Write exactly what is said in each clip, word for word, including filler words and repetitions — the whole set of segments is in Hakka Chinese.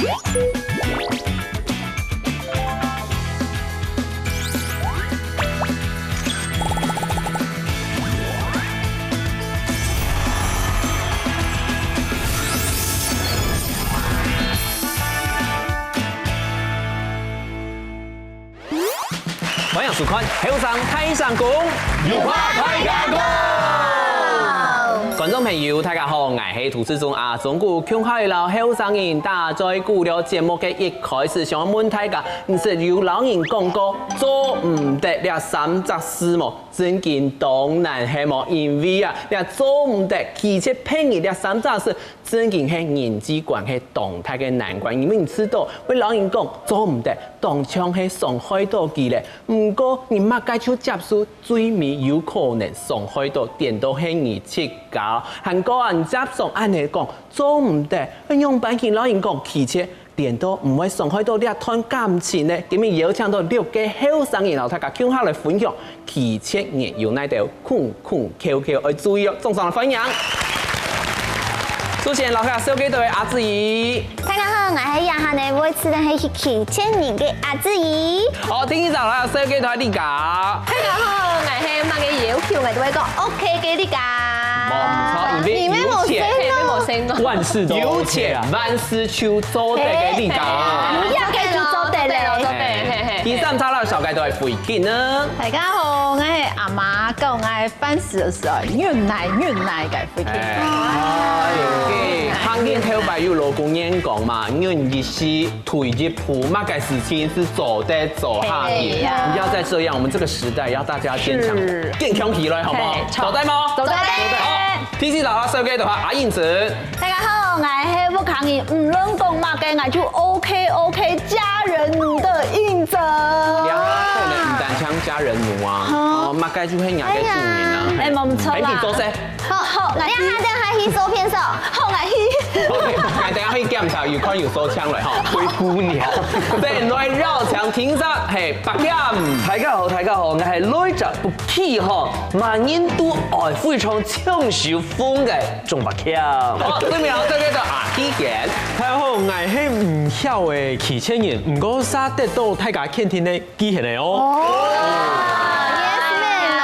歡迎收看《後生大聲公》，有話大家講。觀眾朋友，大家好，𠊎係涂志忠阿忠牯，共下摎後生人打嘴鼓。了節目个一開始，想問大家，毋識有摎人講過做毋得這三隻字無？正經當難係無？因為啊，這做毋得、拒絕、騙人這三隻字， 正經係人際關係當大个難關，因為你知道，會摎人講做毋得，當像係傷害到佢咧。毋過，你麼个就接受，最尾有可能傷害到，顛倒係你自家。還過啊，你接上恁呢講做毋得，愛仰般去摎人講拒絕，顛倒毋會傷害到這段感情呢？今日邀請到六個後生人，摎大家共下來分享 拒絕人有哪兜空空竅竅愛注意哦，掌聲歡迎！首先，摎大家紹介到个阿志怡。大家好，𠊎係這下呢會試著係去拒絕人个阿志怡。好，第二隻摎大家紹介到个麗佳。大家好，𠊎係麼个要求𠊎都會講OK个麗佳。無錯，因為你們有錢，你們有錢哦。萬事都有錢，萬事就做得个麗佳。有錢个就做得咧。做得，嘿嘿。第三隻摎大家紹介到个慧君呢。 大家好，𠊎係阿媽教𠊎辦事个時候，忍耐忍耐个慧君。哎，行業頭擺有老古人講嘛，忍一時，退一步，麼个事情係做得做下去。不要再這樣，我們這個時代要大家堅強，堅強起來，好不好？做得嗎？做得。好，第四隻摎大家紹介到个阿英子。 大家好，𠊎係屋下人，無論講麼个，𠊎就OK OK，家人奴的印證。呀，做人毋單淨家人奴啊，哦，麼个就係人家个主人啊。哎，無錯啦。哎，你做事。好，好，𠊎這下等下去收片手，好，𠊎去。OK，𠊎等下去檢查，有看有收槍了哈。灰姑娘。對，來邀請評審，係，白劍。大家好，大家好，𠊎係來者不拒吼，萬人都愛非常搶手風个 鍾伯強。好，對面摎大家紹介到阿希賢。大家好，𠊎係毋曉个拒絕人，毋過煞得到大家肯定个機會个哦。哦，yes man哦。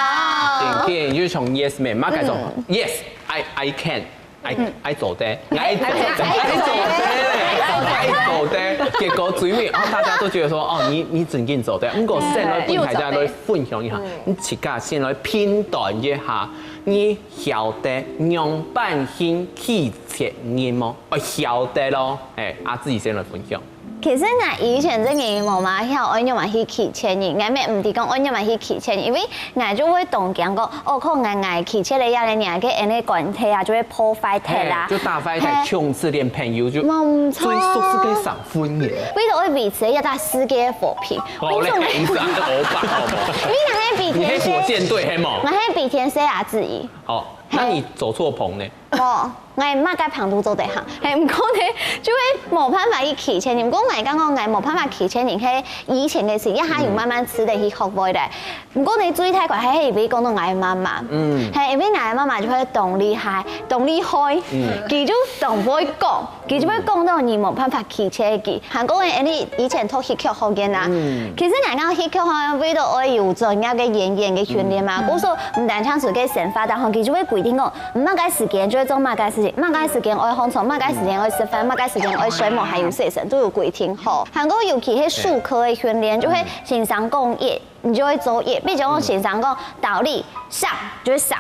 正經，就像yes man，麼个種？Yes，I I can，I I做得，I做得，I做得，結果最尾啊，大家都覺得說，哦，你你正經做得，毋過先來分大家來分享一下，你自家先來評斷一下，你 曉得仰般去拒絕人無？愛曉得咯。哎，阿志怡先來分享。其實𠊎以前真个無麼曉愛仰般去拒絕人，𠊎乜毋知講愛仰般去拒絕人，因為𠊎就會當驚講，哦，可能𠊎拒絕了，這個人个恩个關係啊，就會破壞忒啦。哎，就大壞忒，從此連朋友就無錯。最熟悉个三分人。為了愛維持這個世界和平，哦，你看，你是歐巴，好無？因為𠊎係比天生，你係火箭隊，係無？𠊎係比天生阿志怡。 哦，該你做錯棚呢？哦，𠊎麼个棚都做得行，嘿，毋過呢，就會無辦法去拒絕人。毋過𠊎感覺𠊎無辦法拒絕人，係以前个事，這下有慢慢試著去學會咧。毋過呢，最大塊係因為講到𠊎媽媽，嗯，嘿，因為𠊎媽媽就會當厲害，當厲害，嗯，佢就當會講。 佢就會講到你無辦法拒絕佢。還過呢，你以前讀戲劇學院啊，其實𠊎講戲劇學院為了愛有專業个演員个訓練嘛，故所毋單淨係个生活，然後佢就會規定講，麼个時間就會做麼个事情，麼个時間愛䟘床，麼个時間愛食飯，麼个時間愛睡，無還有洗身，都有規定好。還過尤其係術科个訓練，就會先生講一， 你就會做一。比如講先生講倒立，上，就會上。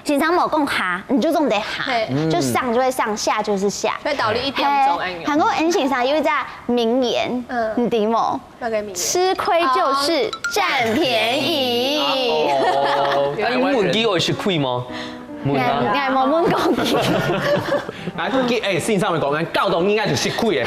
先生無講下，你就做毋得下，就上就會上，下就是下。所以倒立一點鐘，哎喲。還過𠊎先生有一隻名言，你知無？那個名言。吃虧就是佔便宜。哦，哎，你問佢愛食虧嗎？問啊。𠊎，𠊎無問過佢。 啊，佢，哎，先生會講，教導你應該就食虧个。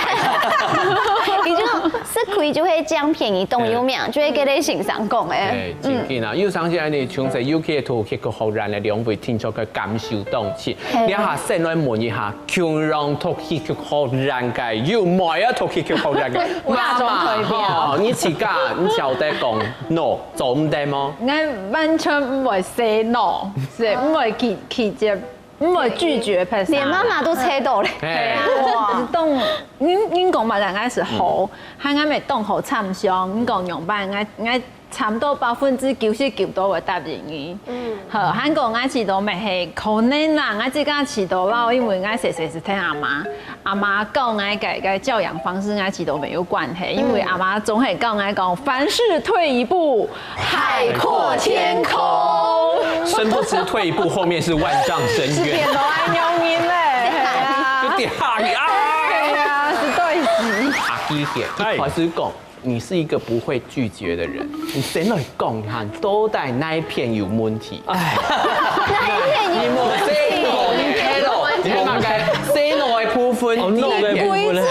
佢就講食虧就係佔便宜，當有名，就係該個先生講个。哎，正經啊，有相信恁呢，從細有去讀戲曲學院个兩位聽眾个感受當深。這下先來問一下，共樣讀戲曲學院个，又無愛讀戲曲學院个，媽媽吼，你自家，你曉得講no，做毋得無？𠊎完全毋會say no，係毋會拒拒絕毋會拒絕別人。連媽媽都猜到咧。係啊。哇，當，你，你講嘛，人家係好，嗯。還恁樣當好參詳，你講樣般，𠊎，𠊎差不多百分之九十九都會答應你。嗯。好，還講𠊎試著乜係可能啦，𠊎自家試著咯，因為𠊎細細時聽阿媽，阿媽教𠊎个，个教養方式，𠊎試著乜有關係，因為阿媽總係教𠊎講，凡事退一步，海闊天空。深不知退一步，後面是萬丈深淵。係變到恁樣人咧，係啊。一點下雨啊！係啊，係對死。阿基姐，一開始講，你是一個不會拒絕的人，你先來講一下，到底哪一片有問題？哎，哪一片有問題？你莫先講，你看咯，你莫該先來部分，哦，弄个部分咧，哦，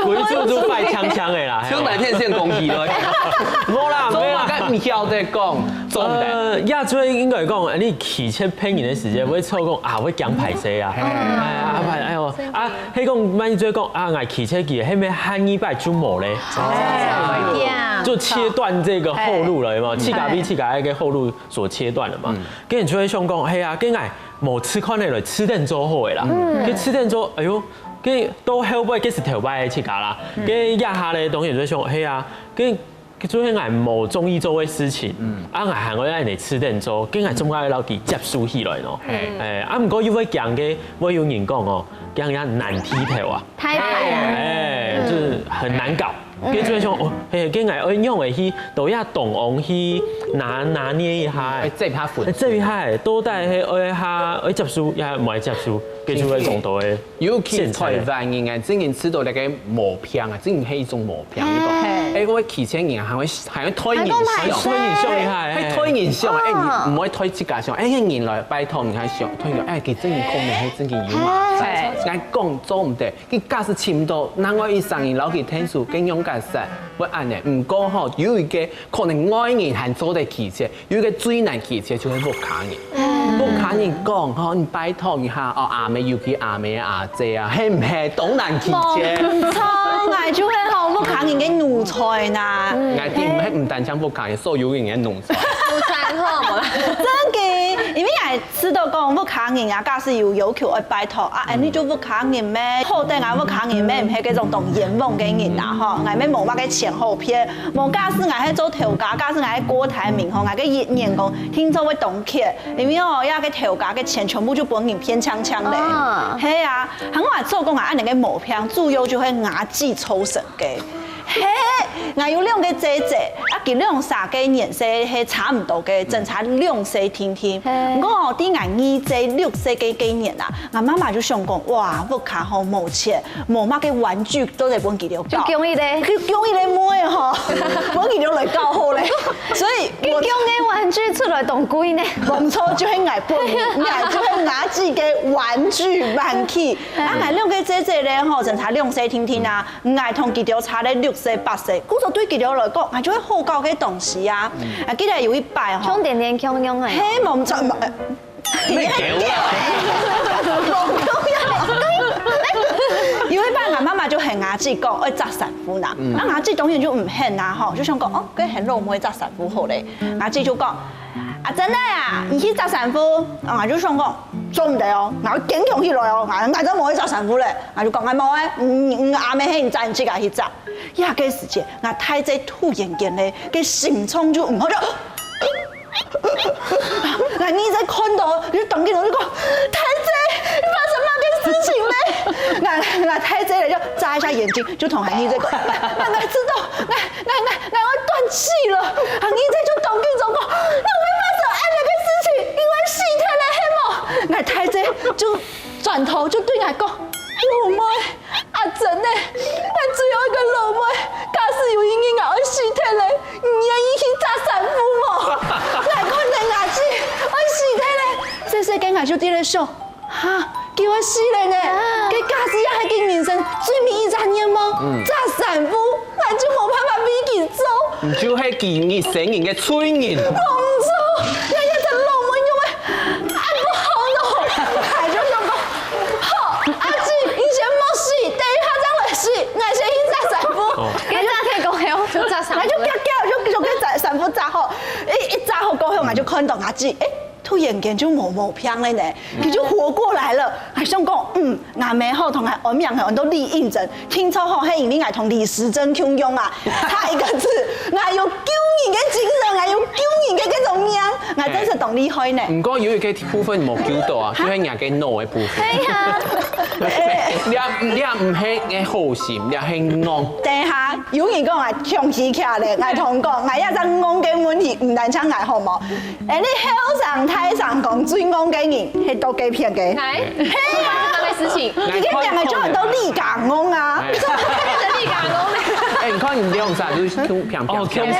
鬼柱都拜锵锵的啦，只有哪片先攻擊咯？无啦，中没啦。华该唔晓得讲，中的。呃，亞洲應該講，你騎車騙人的時間，會錯講啊，會講歹勢啊，哎啊，哎呦啊，迄講萬一最講啊，𠊎騎車騎，迄咩下二擺就無咧，哎，就切斷這個後路了，有沒有？自家被自家一個後路所切斷了嘛。跟你就會想講，嘿啊，跟𠊎無試看的了，試等做好的啦，跟試等做，哎呦，跟到後背，跟是頭擺的自家啦，跟壓下的東西就會想，嘿啊，跟 做係𠊎無中意做个事情，啊𠊎還會愛你試等做，跟𠊎總愛摎佢接受起來咯。哎，啊毋過又會驚个，會有人講哦，驚人難剃頭啊，太太，哎，就是很難搞。跟就會想哦，嘿，跟𠊎愛用个去，都要懂翁去拿拿捏一下，哎，這下分哎，這一下，到底係愛下愛接受，也毋愛接受，跟就會講到个。尤其台灣人啊，真正試到那個毛病啊，真正係一種毛病。你講，哎，我騎車人還會還會推人還相，推人相一下，還推人相，哎，你毋會推自家相，哎，人來拜託你還想推人，哎，佢真正可能係真正有麻煩。𠊎講做毋得，佢假使尋到另外一生人，摎佢天數跟勇敢散，會恁呢。毋過吼，有一個可能外人還做得騎車， 有一個最難騎車就係屋下人。屋下人講吼，你拜託一下哦，阿姆尤其阿姆阿姐啊，係毋係當難騎車？無錯，𠊎就係吼屋下人个奴才吶。𠊎定毋係毋單淨屋下人，所有人个奴才。午餐好無啦？真个，因為𠊎試到講屋下人啊，假使有要求愛拜託啊，恁呢就屋下人咩，好得𠊎屋下人咩，毋係該種當冤枉个人啊吼，𠊎咩無麼个錢好騙。無假使𠊎係做頭家，假使𠊎係郭台銘吼，𠊎个一年講 定著會當缺，因為哦，該个頭家个錢全部就分人騙淨淨咧。係啊，還𠊎做工啊，恁呢个毛病，主要就係牙齒造成个。係，𠊎有兩個姐姐，啊，佢兩儕个年歲係差毋多个，正差兩歲定定。毋過哦，在𠊎二姐六歲个該年啊， 𠊎媽媽就想講，哇，屋下吼無錢，無麼个玩具都得分佢兜搞。就供佢兜。就供佢兜買吼，分佢兜來搞好咧。所以𠊎佢供个玩具出來當貴呢。無錯，就係𠊎本人，𠊎就係牙齒个玩具玩具。啊，𠊎兩個姐姐咧吼，正差兩歲定定啊，𠊎同佢兜差咧六歲八歲，故所對佢兜來講，𠊎就係好搞个東西啊。啊，記得有一擺吼，共點點共樣个。嘿，無錯，無 你給我。有一擺，𠊎媽媽就喊𠊎姊講愛紮衫褲啦，啊𠊎姊當然就毋肯啦吼，就想講哦，該喊老妹紮衫褲好咧。𠊎姊就講，阿珍仔啊，你去紮衫褲。啊，𠊎就想講，做毋得哦，𠊎愛堅強起來哦，𠊎𠊎正無愛紮衫褲咧。𠊎就講，𠊎無愛，嗯，嗯，阿姆喊你紮，你自家去紮。這個時節，𠊎大姊突然間咧，該心臟就毋好了。 𠊎二姊看到，就當緊就講：「大姊，你發生麼个事情咧？」𠊎𠊎大姊咧就眨一下眼睛，就同𠊎二姊講：「𠊎𠊎知道，𠊎𠊎𠊎𠊎要斷氣了。」啊，二姊就當緊就講：「你會發生恁樣个事情，你會死忒咧，係無？」𠊎大姊就轉頭就對𠊎講：「老妹， 阿珍呢？𠊎只有一個老妹，假使有一日𠊎愛死忒咧，你願意去紮衫褲無？」𠊎看著𠊎姊愛死忒咧，細細个𠊎就在該想，哈，佢愛死咧呢！該假使也係佢人生最尾一隻願望，紮衫褲，𠊎就無辦法為佢做。你就係佢一生人个罪人。無錯，𠊎這隻老妹仰會恁不孝呢？𠊎就想講，好，阿姊，你先莫死，等一下正來死，𠊎先去紮衫褲。該紮忒過後就紮衫褲。𠊎就遽遽就就該紮衫褲紮好，一一紮好過後，𠊎就看著阿姊，誒，突然間就無毛病了呢，佢就活過來了。還想講，嗯，𠊎姆好同𠊎安名安到李映真，聽說吼，係因為𠊎同李時珍共樣啊，差一個字，𠊎有救人个精神，𠊎有救人个這種命，𠊎真是當厲害呢。毋過有一個部分無救到啊，就係人个腦个部分。對呀，這這毋係个好心，這係戇。等一下，有人講𠊎長氣起來，𠊎同你講，𠊎這隻戇个問題，毋單淨𠊎好無？ 哎，你後生大聲講最戇个人，係到該片个。哎，係啊，麼个事情？你這兩個就很多李家戇啊。哎。李家戇呢？哎，你看你兩儕就平平哦，共相，共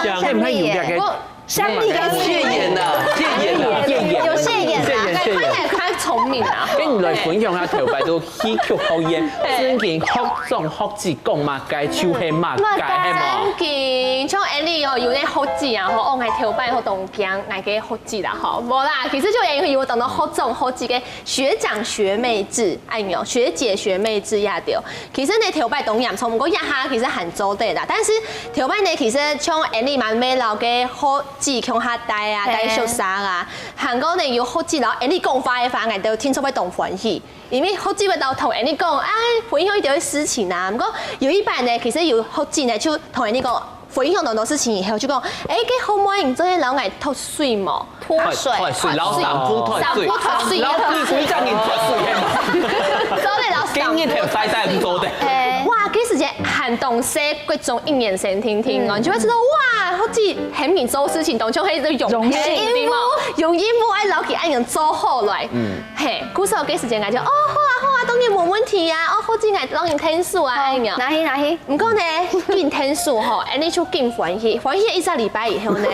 相。哎，毋係有兩個。我像李家戇。戒嚴啊，戒嚴啊，戒嚴。有戒嚴啊，戒嚴，戒嚴。看起來較聰明啊。跟你來分享下頭擺都戲曲學院，正經學長學姐講麼个就係麼个，係無？正經，像Annie哦，有个學姐啊，吼，哦，𠊎頭擺好當驚，𠊎个學 姐啦，吼，無啦，其實就因為有當多學長學姐个學長學妹制，哎喲，學姐學妹制也對。其實呢，頭擺當嚴重，毋過這下其實還做得啦。但是頭擺呢，其實像Annie嘛，乜摎个學姐共下戴啊，戴宿舍啊，還過呢有學姐摎Annie講話个話，𠊎都聽說會當歡喜。因為學姐會摎同Annie講，哎，分享一條事情啊。毋過有一擺呢，其實有學姐呢就同Annie講， 分享當多事情以後，就講，哎，該學妹，你做得摎𠊎脫水無？脫水，脫水，摎衫褲脫水，衫褲脫水，摎你規隻人脫水，係無？做得摎衫褲。今日頭曬曬毋做得。哎，哇，該時節還當細，國中一年生定定哦，你就會知道，哇，好似很明做事情，當中係一種榮幸，榮幸，對嗎？榮幸，我愛摎佢恁樣做好來。嗯，嘿，故所該時節感覺，哦，好啊，好啊，當然無問題啊，哦，好，今日摎你聽書啊，哎呀，哪去哪去？ 毋過呢，緊聽書吼，恁呢就緊歡喜，歡喜一隻禮拜以後呢，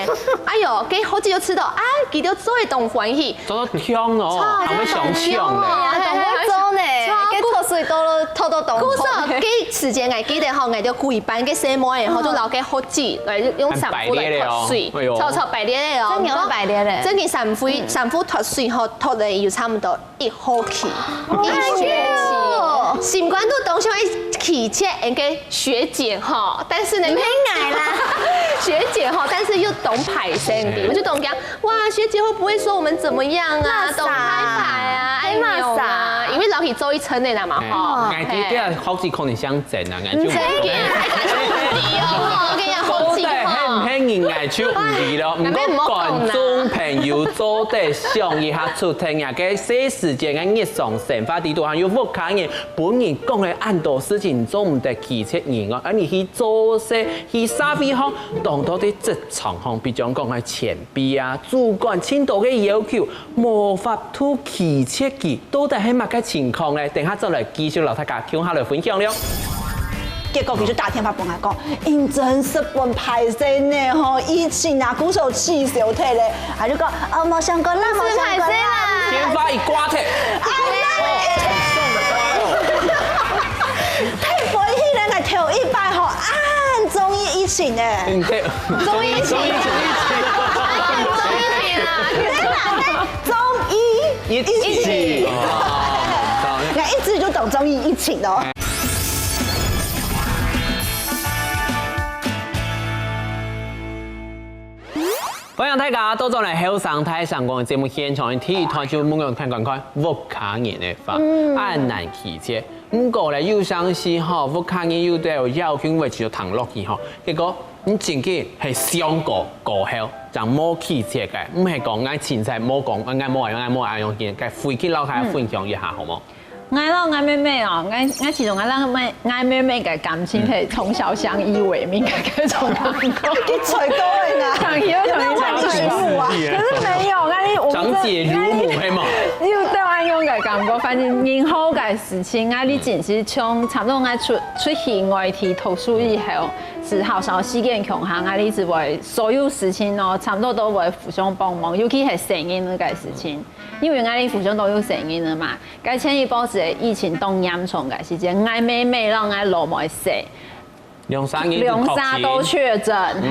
哎喲，該學姐就知道，啊，佢兜做得當歡喜，做到暢哦，還會想暢呢。哎呀，當會做呢，該脫水都脫到當好。故所，該時間𠊎記得吼，𠊎就故意扮該細妹仔吼，就摎該學姐來用衫褲來脫水，還排列咧哦，哎喲，超超排列咧哦。真有排列咧。正經衫褲，衫褲脫水吼，脫了有差不多 一學期，一學期。心肝肚當想愛拒絕𠊎个學姐吼，但是呢，毋係𠊎啦。學姐吼，但是又當歹勢个，我就當驚，哇，學姐會不會說我們怎麼樣啊？當歹勢啊，哎喲啊，因為老師做一層的啦嘛，吼。哎，這這學姐可能想整啊，𠊎就毋知，哎，兄弟哦，跟你講，學姐吼，很很應該就毋知咯。毋過觀眾朋友做得想一下，出聽啊，該 細時節个日常生活裡肚，還有屋下人分人講个恁多事情，做毋得拒絕人哦。恁呢去做事，去社會項，當多个職場項，比將講个前輩啊、主管，盡多个要求，無法度拒絕佢，到底係麼个情況呢？等下再來繼續摎大家共下來分享了。 結果佢就打電話分𠊎講，你真係分歹勢呢吼，疫情啊，故所取消忒咧。啊，就講，哦，無相干啦，無相干啦。電話一掛忒，哎呀，太歡喜了，𠊎頭一擺吼，恁中意疫情呢。嗯，對，中意疫情，中意疫情，中意疫情啦。沒啦，中意一起。哦，好。𠊎一直就當中意疫情哦。 歡迎大家倒轉來後生大聲公个節目現場，第一段就問講看看看屋下人个話，恁難拒絕。毋過咧，有成時吼，屋下人有兜要求，會就聽落去吼。結果，你正經係相過過後，正無拒絕个，毋係講𠊎凊彩無講，𠊎無愛，𠊎無愛用，該回去摎大家分享一下，好無？ 𠊎摎𠊎妹妹哦，𠊎𠊎其實𠊎摎𠊎妹妹个感情係從小相依為命个該種感覺。你最高的啦，長期會長期你那換你水母啊？可是沒有，𠊎我們長姐如母，係嗎？有對恁樣个感覺，反正任何个事情，𠊎你真係從差不多𠊎出出去外地讀書以後，係好像時間共下，𠊎你就會所有事情哦，差不多都會互相幫忙，尤其係細人个事情。 因為𠊎兜互相都有細人了嘛，該前一波係疫情當嚴重个時節，𠊎妹妹摎𠊎老妹細，兩三日就確診。兩儕都確診，嘿，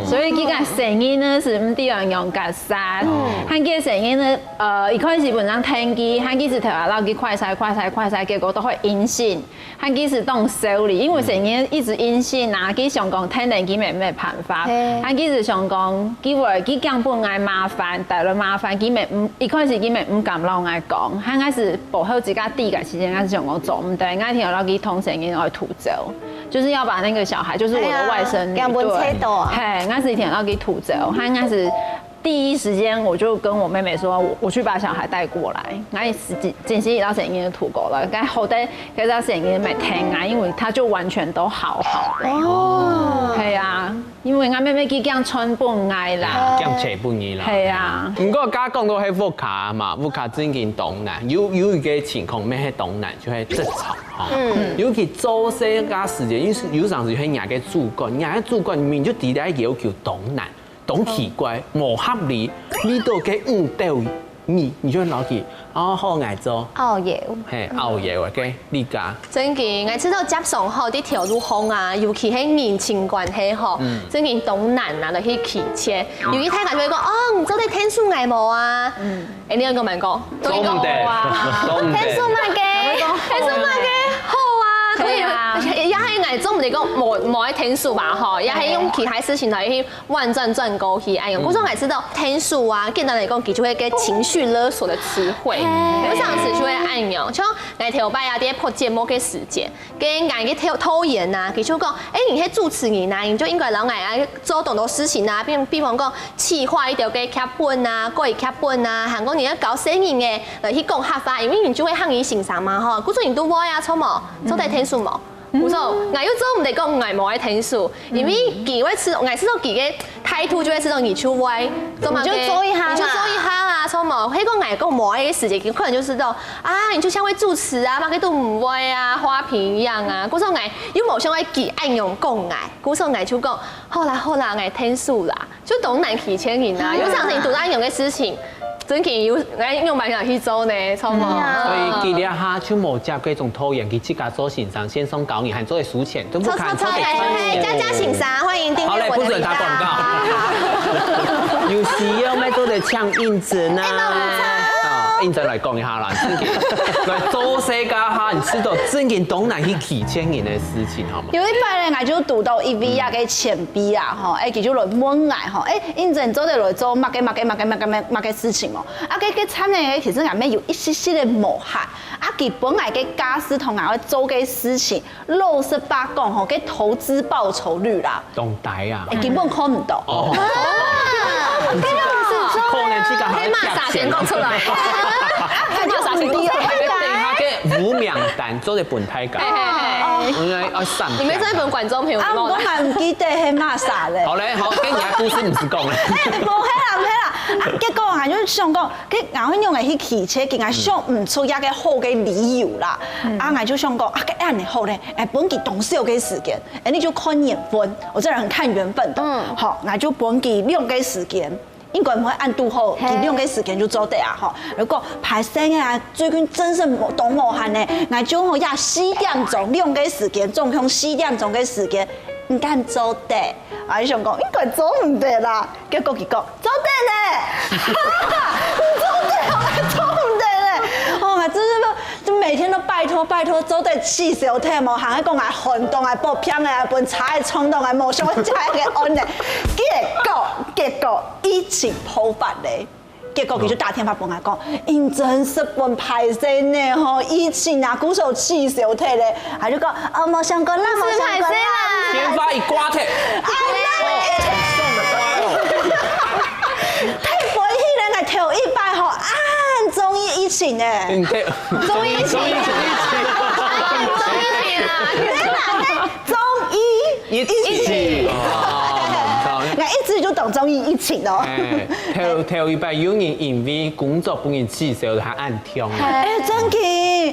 嗯。所以佢个生日呢係毋知仰結煞，嗯。還佢个生日呢，呃，一開始本來登記，還佢係頭下摎佢快篩、快篩、快篩，結果都係陰性，還佢係當愁慮，因為生日一直陰性啊，佢想講天然佢乜無辦法，嘿。還佢係想講，佢會佢驚分𠊎麻煩，帶來麻煩，佢乜毋，一開始佢乜毋敢摎𠊎講，還𠊎係保護自家知个時間，𠊎係想講做毋得，𠊎一定愛摎佢同生日愛吐走。 就是要把那個小孩，就是我的外甥女，哎呀，對，這樣不切到啊。嘿，那是一天要給吐走，他應該是第一時間我就跟我妹妹說，我，我去把小孩帶過來，那也是真，真心一到声音就吐过了，該好在，該到声音没听啊，因为他就完全都好好了。哦。对啊，因为俺妹妹佢这样传分𠊎啦。啊，这样切分你啦。系啊。毋过，剛剛講到係屋下嘛，屋下正經當難，有，有一个情況，乜係當難，就係職場。 吼，嗯。尤其做事个時節，有時，有常時係人个主管，人个主管明明就知得要求當難，當奇怪，無合理，你都个誤導你，你就會老去，哦，好，𠊎做。拗腰。嘿，拗腰，OK，你講。正經，𠊎知道接上吼，在條路項啊，尤其係人情關係吼，嗯。正經當難啊，來去拒絕。尤其大家就會講，哦，你做得天數𠊎無啊？嗯。 哎，你有跟我们讲，做毋得，做毋得。天數麼个？天數麼个？好啊，可以啊。对啊。也，也還𠊎做毋得講無，無愛天數吧，吼，也還用其他事情來去婉轉轉過去，哎喲，嗯。故所𠊎知道天數啊，簡單來講，佢就會个情緒勒索的詞彙，嘿。有常時就會恁樣，像𠊎頭擺啊，在拍節目个時間， 跟𠊎个導，導演啊，佢就講，哎，你係主持人啊，你就應該摎𠊎啊做當多事情啊，比，比方講企劃一條个劇本啊，國語劇本啊，還講你愛教細人仔來去講客話，因為你就會客語先生嘛吼，故所你都會啊，著無？做得天數無？故所，𠊎又做毋得講𠊎無愛天數，因為佢會知，𠊎知道佢个態度就會知道你就會，做麼个？你就做一下嘛。你就做一下啊，著無？該個𠊎講無愛个時節，佢可能就知道，啊，你就像會主持啊，麼个都毋會啊，花瓶一樣啊，故所𠊎 又無想愛佢恁樣講𠊎，故所𠊎就講，好啦好啦，𠊎天數啦，就當難拒絕人啊。嗯。有常時堵到恁樣个事情，正經有，𠊎用辦法去做呢，著無？嗯啊。所以佢這下就無接該種拖延，佢自家做先生，線上教你，還做得收錢，都毋敢做得。著，著，著，嘿，佳佳先生，歡迎訂閱我的頻道。好嘞，不准打廣告。有需要乜做得請應徵啊。哎，無錯。啊，應徵來講一下啦，正經，來做世界哈，你知道正經當難去 幾千年个事情，好無？有一擺咧，𠊎就堵到一位啊个前輩啊，吼，哎，佢就來問𠊎，吼，哎，應徵做得來做麼个麼个麼个麼个麼个事情無？啊，該，該站呢，其實𠊎乜有一息息个無閒，啊，佢分𠊎个假使同𠊎愛做个事情，老實話講吼，該投資報酬率啦，當低啊。哎，根本看毋到。哦。啊，可能自家還要黑馬啥先講出來？黑馬啥先講出來？等下个無名單做得分大家。嘿，嘿，嘿。哦。我們要，要上。你們這一本觀眾朋友，啊，𠊎嘛毋記得係麼儕咧。好嘞，好，該你个故事毋使講了。哎，無係啦，無係啦。啊，結果𠊎就想講，該𠊎會仰仔去拒絕，佢，𠊎想毋出一個好个理由啦。嗯。啊，𠊎就想講，啊，該恁樣好咧，哎，分佢當少个時間，哎，你就看緣分，我這人很看緣分的。嗯。好，𠊎就分佢兩個時間。 應該毋會恁堵好，嘿。佢兩個時間就做得啊，吼。如果歹勢啊，最近真係無，當無閒呢，𠊎就吼，也四點鐘，兩個時間，總共四點鐘个時間，你敢做得？啊，𠊎想講，應該做毋得啦。結果佢講，做得呢，做得，𠊎做毋得呢。哦，𠊎真係 就每天都拜託拜託，做得取消忒無，還愛講𠊎寒凍，𠊎發病啊，分車仔撞到，𠊎無想愛接該個案呢。結果，結果疫情爆發咧，結果佢就打電話分𠊎講，應徵十分歹勢呢吼，疫情啊，故所取消忒咧，𠊎就講，哦，無相干啦，無相干啦。天花一刮忒。啊，那一天，太歡喜了，𠊎頭一擺吼，恁中意疫情呢。嗯，對。 中意一起，中意一起，中意一起啦。中意一起。哦，𠊎一直就當中意疫情哦。哎，頭，頭一擺有人因為工作分人取消，還恁痛啊。哎，真的，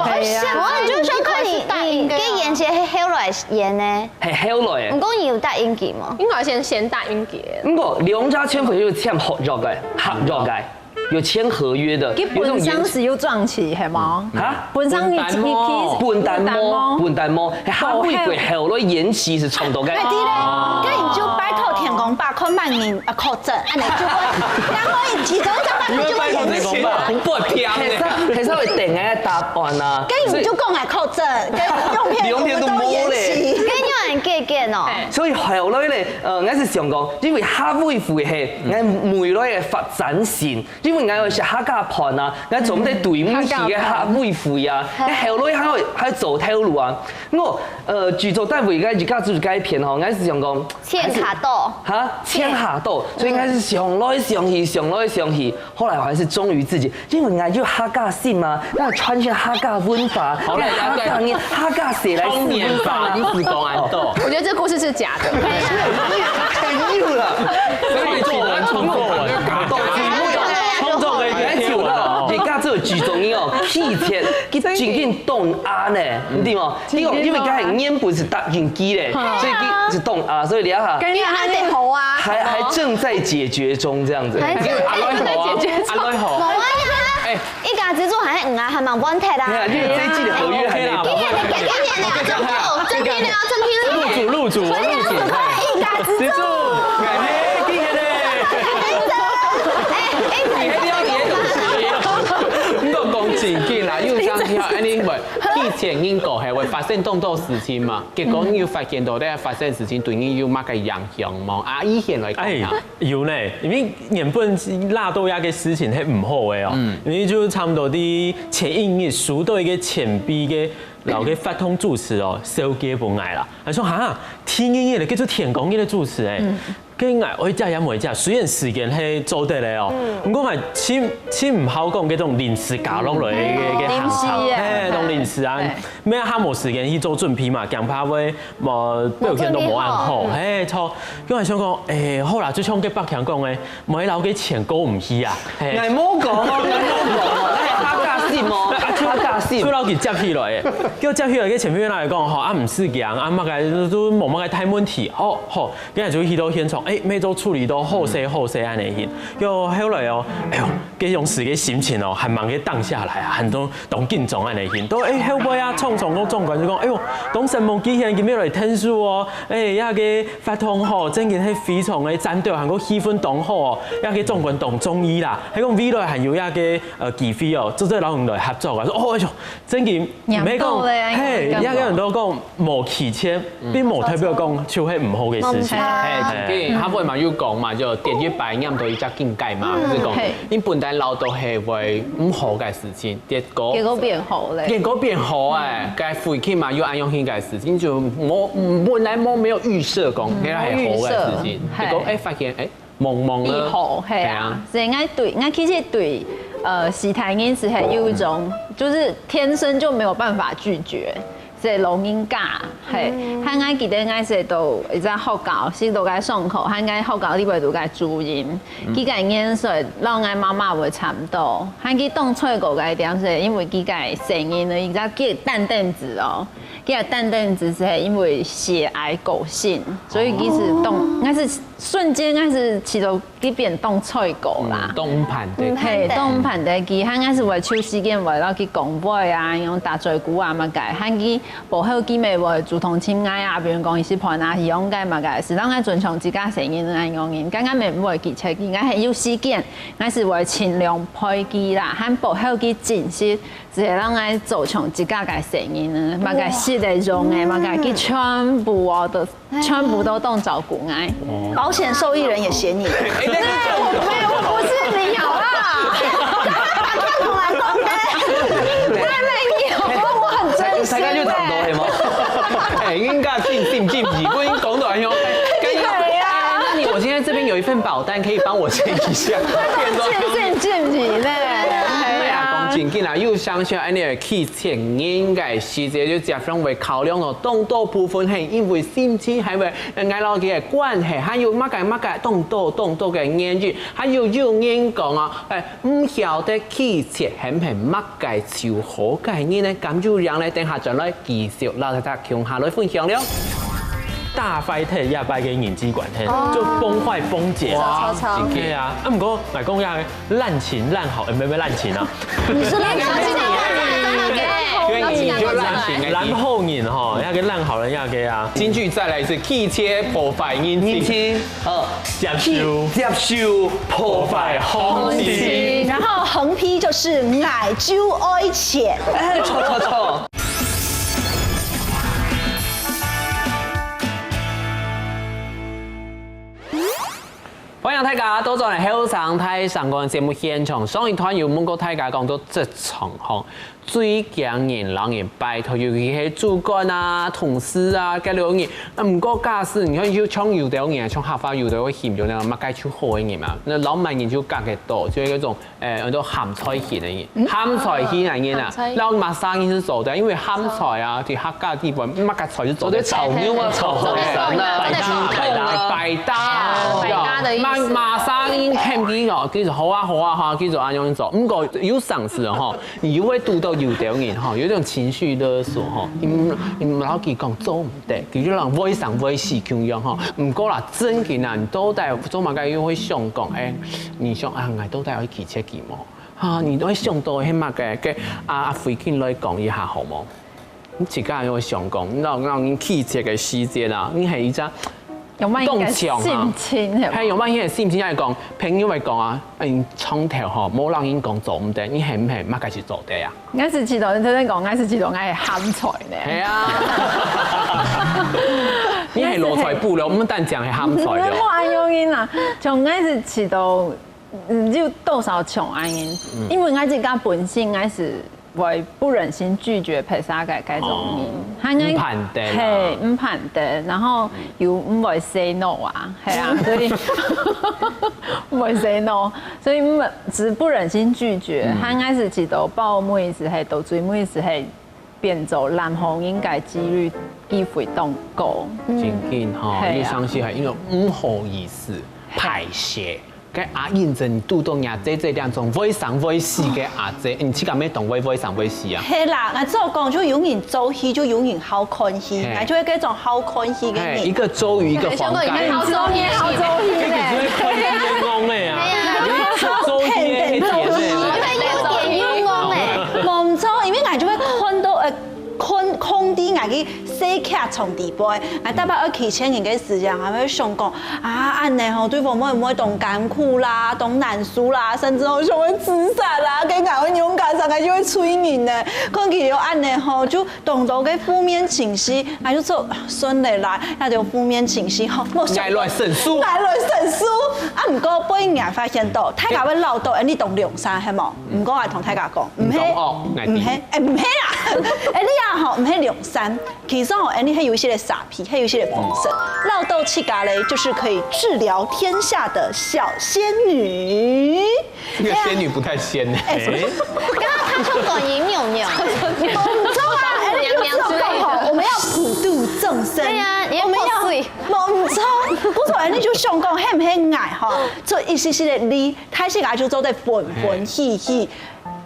我很就想看你，你跟演戲係後來演呢？係後來的。毋過你有答應佢無？應該先先答應佢。毋過兩家千歲就簽合約个，合約个，有簽合約的，佢本身係有撞期，係無？啊？本身你你分擔無？分擔無？分擔無？係後尾佢後來延期係差不多个。哎，對咧，該你就拜託天公伯看萬人啊確診，恁樣就會，然後其中一張白就會延期。天公伯，天公伯會聽呢。係稍微等个答案啊。該你就講來確診，該兩片兩片都無咧。該你有恁結結哦。所以後來咧，呃，𠊎係想講，因為客委會係，𠊎未來个發展性，因為𠊎有寫客家盤啊，𠊎做毋得對毋起个客委會啊，該後來還要還要走頭路啊。我呃，劇組單位个一家之主該片吼，𠊎係想講，錢較多。哈，錢較多，所以𠊎係想來想去，想來想去，後來我還是忠於自己，因為𠊎有客家心嘛，該傳承客家文化，好了，該客家人、客家事來四川啊。你是講恁多。我覺得這故事是假的。沒有啦，所以做人創作人，創作个一个天文哦。人家做劇組人哦，氣切，佢正經當啊呢，你知無？因為因為該原本係答應佢咧，所以佢係當啊，所以你看，跟你還得好啊。還還正在解決中這樣子。還正在解決中。阿來好啊，阿來好。無啊，哎，一家之主還有啊，還蠻問題啦。對啊，因為這一季的合約還沒到。今年的，今年的，真的，真的，真的。入主，入主，我入主。一家之主。哎，今年的。哎，哎，你還了解東西。毋過講正經啦，因為像像恁樣，以前應該係會發生當多事情嘛，結果你有發現到咧發生事情對你有麼个影響無？啊，以前來講啊。哎，有呢，因為原本拉到這个事情係毋好个哦，因為就差不多在前一日收到一个前輩个，摎个活動主持哦，燒雞分𠊎啦。佢講哈，第二日咧，叫做天光日个主持哎。 跟𠊎愛食也無食，雖然時間係做得了哦，毋過𠊎盡盡毋好講該種臨時加落來个个行程，臨時啊，嘿，種臨時啊，嘿，沒有較無時間去做準備嘛，驚怕會無表現都無恁好，嘿，著。跟𠊎想講，哎，好啦，就像該百強講个，莫摎該錢過毋去啊，嘿。𠊎無講哦，𠊎無講哦，𠊎客家心哦，客家心。就摎佢接起來，叫接起來个前輩來講吼，啊，毋使驚，啊，麼个都無麼个大問題，好好。 今日就去到現場，哎，乜做處理到好勢好勢恁樣去。又後來哦，哎喲，該種時个心情哦，還蠻个盪下來啊，很多當緊張恁樣去。到哎後尾啊，創創个總管就講，哎喲，當承蒙機會今日來聽書哦，哎，這个活動吼，正經係非常个讚到，還過氣氛當好哦，這个總管當中意啦，還講未來還有這个呃機會哦，做得摎你來合作啊。說哦，哎喲，正經，毋係講，嘿，這个人都講。 無期限，並無代表講就係毋好个事情。嘿，正經，客話嘛有講嘛，就點一擺念到一隻境界嘛，就係講，你本來恅到係會毋好个事情，結果結果變好咧。結果變好哎，該回去嘛又恁樣形个事情，就無本來無沒有預設講，該係好个事情，結果哎發現哎， 茫茫了。以後，係啊，係啊。所以𠊎對，𠊎其實對，呃，其他人係有一種，就是天生就沒有辦法拒絕，這老人家，嘿，還𠊎記得𠊎係到一隻學校，係到該上課，還𠊎學校裡背有該主任，佢个年歲，摎𠊎媽媽會差毋多，還佢當衰過个一點係，因為佢个細人呢，一隻佢單單子哦，佢个單單子係因為血癌過身，所以佢係當，𠊎係瞬間𠊎係試著 佢變當衰過啦。嗯，當毋盼得。嘿，當毋盼得佢，還𠊎係會抽時間會摎佢講話啊，用打嘴鼓啊麼个，還佢無好佢乜會主動尋𠊎啊，比如講佢食飯啊，去用个麼个，係讓𠊎尊重自家細人恁樣人，剛剛乜毋會拒絕佢，𠊎係有時間，𠊎係會盡量陪佢啦，還無好佢真實，只係讓𠊎做像自家个細人呢，麼个食个用个，麼个佢全部哦都 全部都當照顧𠊎。保险受益人也嫌你。哎，那个没有，我不是你好不好？刚刚打电话来讲的，没有，我很真心的。大家就差不多，嘿吗？哎，应该进进进去，我已经讲到哎呦，哎，跟你对啊哎，那你我今天这边有一份保单，可以帮我签一下。进进进去呢，对啊，讲正经啊，又相信安尼个气 前人个時節就接上會考量到當多部分，係因為心情，還有𠊎摎佢个關係，還有麼个麼个當多當多个原因，還有有人講啊，哎，毋曉得拒絕係毋係麼个就好个人呢，敢有人呢，等下轉來繼續摎大家共下來分享了。大壞忒，下擺个人際關係哦就崩壞崩解。哇，真的啊。啊，毋過來講一下， 爛情爛好，欸，沒有，沒有爛情啊。你是爛情啊，爛情啊，爛情啊。爛好人吼，那個爛好人那個啊。金句再來一次，拒絕破壞人情。人情。好，接受。接受破壞好人情。然後橫批就是愛就愛錢。哎，錯，錯，錯。 歡迎大家倒轉來後生大聲公節目現場。上一段有問過大家講到職場吼，最驚人摎人拜託，尤其係主管啊、同事啊，該類人。啊，毋過假使你看，就像有兜人，像客話有兜會形容那種麼个就好个人嘛，該老闆人就隔得到，就係那種 欸，安到鹹菜型个人，鹹菜型个人啊，鹹菜。然後麼儕人係做得，因為鹹菜啊，在客家地方，麼个菜係做得。做得炒肉啊，炒河粉啊，百搭，百搭，百搭的意思。麼，麼儕人喊佢哦，佢就好啊，好啊，好啊，佢就恁樣做。毋過有成時吼，你又會堵到有兜人吼，有一種情緒勒索吼，你毋，你毋摎佢講做毋得，佢就人會生會死共樣吼。毋過啦，正經啊，你到底做麼个又會想講，欸，你想啊，𠊎到底愛拒絕佢無？ 哈，你都會想到係麼个？該啊，阿輝，你來講一下好無？你自家有想講，你摎，摎人拒絕个時節啊，你係一隻用麼个心情，係無？係，用麼个心情來講，朋友來講啊，欸，你從頭吼，無摎人講做毋得，你係毋係麼个係做得啊？𠊎係試著，你頭先講，𠊎係試著，𠊎係鹹菜呢。係啊。你係老菜脯了，毋單淨係鹹菜了。無恁樣啦，像𠊎係試著 嗯，有多少像恁樣，因為𠊎自家本身𠊎係會不忍心拒絕別儕个該種人，哦。還𠊎毋盼得啦。係，毋盼得，然後又毋會say no啊，係啊，所以毋會say no，所以毋，只不忍心拒絕，嗯。還𠊎係試著報每一次係，到最尾係變做爛好人个機率，機會當高。正經吼，係啊。你相信係因為毋好意思，係。敗勢。 該阿英真堵到若姐姐兩種會生會死个阿姐，你自家乜當會會生會死啊？係啦，𠊎做講就有人做戲，就有人好看戲，係。𠊎就係該種好看戲个人。係，一個周瑜，一個黃蓋。想講你好做戲，好做戲呢。你是看戲冤枉的啊！係啊。你是做戲的一點的。我在那邊冤枉欸。無錯，因為𠊎就會看到，呃， 空，空地，𠊎去細劇場底背，𠊎逐擺愛拒絕人个時間，𠊎會想講，啊，恁樣吼，對方會毋會當艱苦啦，當難受啦，甚至吼想愛自殺啦，該𠊎會仰結煞，𠊎就會催人呢。看佢有恁樣吼，就當多个負面情緒，𠊎就做，啊，算了啦，那種負面情緒吼，莫想。𠊎來申訴。𠊎來申訴。啊，毋過，尾仔𠊎發現到，大家會恅到，欸，你當良善，係無？ 毋過𠊎同大家講，毋係，毋講哦，𠊎知。毋係，欸，毋係啦，欸，你啊吼，毋係良善，其實吼，欸，你係有一些个沙皮，係有一些个風神，恅到自家咧，就是可以治療天下的小仙女。這個仙女不太仙欸。欸，什麼？剛剛他像觀音娘娘。我們要普度眾生。對呀，你要我們要潑水。無錯，故所恁呢就想講，係毋係𠊎吼，做一息息个力，大自家就做得歡歡喜喜，